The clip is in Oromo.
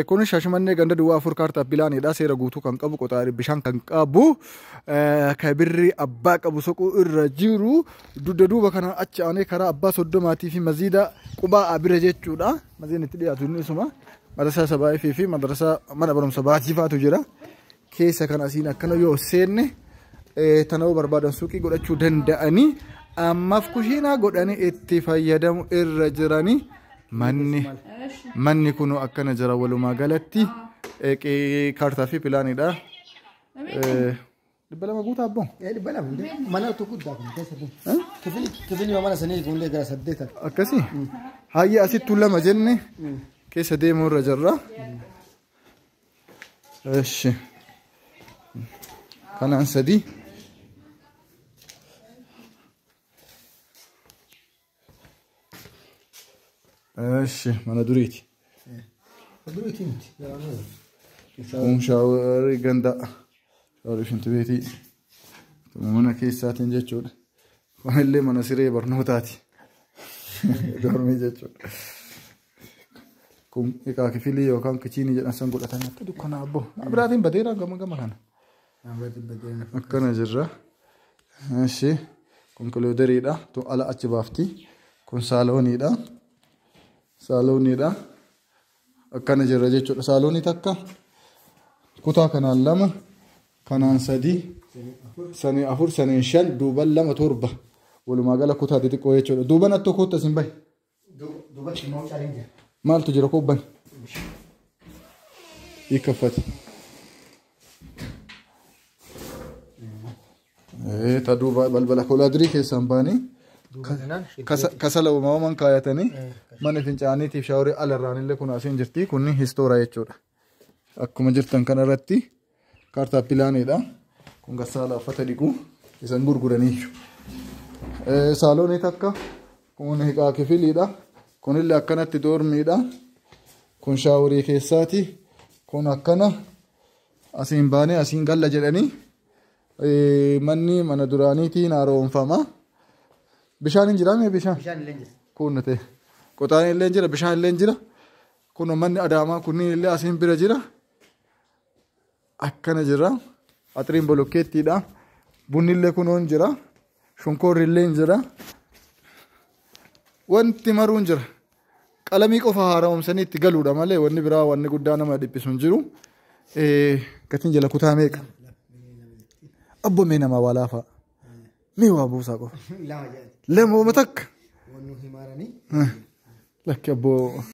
Kun Shaashamannee ganda duwwaa 4 kaartaa pilaaniidha. Seera guutuu kan qabu, qoxaarii bishaan kan qabu, kan birri abbaa qabu soquu irra jiru. Dugda duuba kana achi aanee karaa abbaa 30 fi maziida qubaa bira jechuudha. Maziidni itti dhiyaatu inni isuma. Madrasaa Sabaayifii fi madrasaa mana barumsa Baatiifaatu jira. Keessa kan asiin akkana yoo seenne tana'uu barbaadan suuqii godhachuu danda'anii ammaaf kushiinaa godhanii itti fayyadamu irra jiranii. Manni kun akkana jira walumaa galatti kaartaa fi pilaaniidha. 200 guutaa abboo? 200 mana tokko guddaa kun keessa kun. Kifili mana sanii kunillee gara 8. Akkasii? Hayya asittuu 2 jenne keessa deemuu irra jirra. Eshi. Kanaan 3. Eshi mana duriiti. Duriiti miti. Kun shaaworii gandaa. Shaaworii shintibeetii. Mana keessaatiin jechuudha. Kunillee mana siree barnootaati. Dormii jechuudha. Kun egaa kifilii yookaan kichiinii jedhan san godhatanii akka dukkanaa abboo. Biraatiin badeera gama gama kana. Akkana jirra. Eshi kun kilooderiidha. Tun ala achi baafti. Kun saalooniidha. Saalooniidha. Akkana jirra jechuudha. Saaloonii takka kutaa kanaan 2, kanaan 3, sanii 4, sanii 5, duuban 2, 7. Walumaa gala kutaa xixiqqoo jechuudha. Duuban attoo kootta isin bahi. Duuba shimmoo caaliin jira. Maaltu jira koobban? Hiikkaffati. Ta duuba balbala koolaadirii keessaan baanii kasala uumamaan kaayatanii mana fincaaniitiif shaaworii alarraan illee kun asiin jirti. Kunni histoora jechuudha. Akkuma jirtan kanarratti kaartaa pilaaniidha. Kun gassaala uffata dhiqu isan gurguranii. Saaloonii takka kun hiqaa kifiliidha. Kunillee akkanatti doormiidha. Kun shaaworii keessaati. Kun akkana asiin baanee asiin galla jedhanii manni mana duraaniitiin haaromfama. Bishaan hin jiraa mee bishaan? Bishaan illee jira. Kun ta'e qoxaan illee jira, bishaan illee jira. Kun manni Adaamaa kunniin illee asiin bira jira. Akkana jira. Axiriin bolokkeettiidha. Bunni illee kunuun jira. Shonkoorri illee jira. Wanti maruun jira. Qalamii qofa haaromsanii itti galuudha malee wanni biraa wanni guddaa nama dhiphisu hin jiru. Gatiin jala kutaa meeqa? Abbo mee namaa waa laafaa. Mee waa buusaa qofa. 2 jedhani. 2 ooma takka. Wannu himaaranii. Lakki abboo.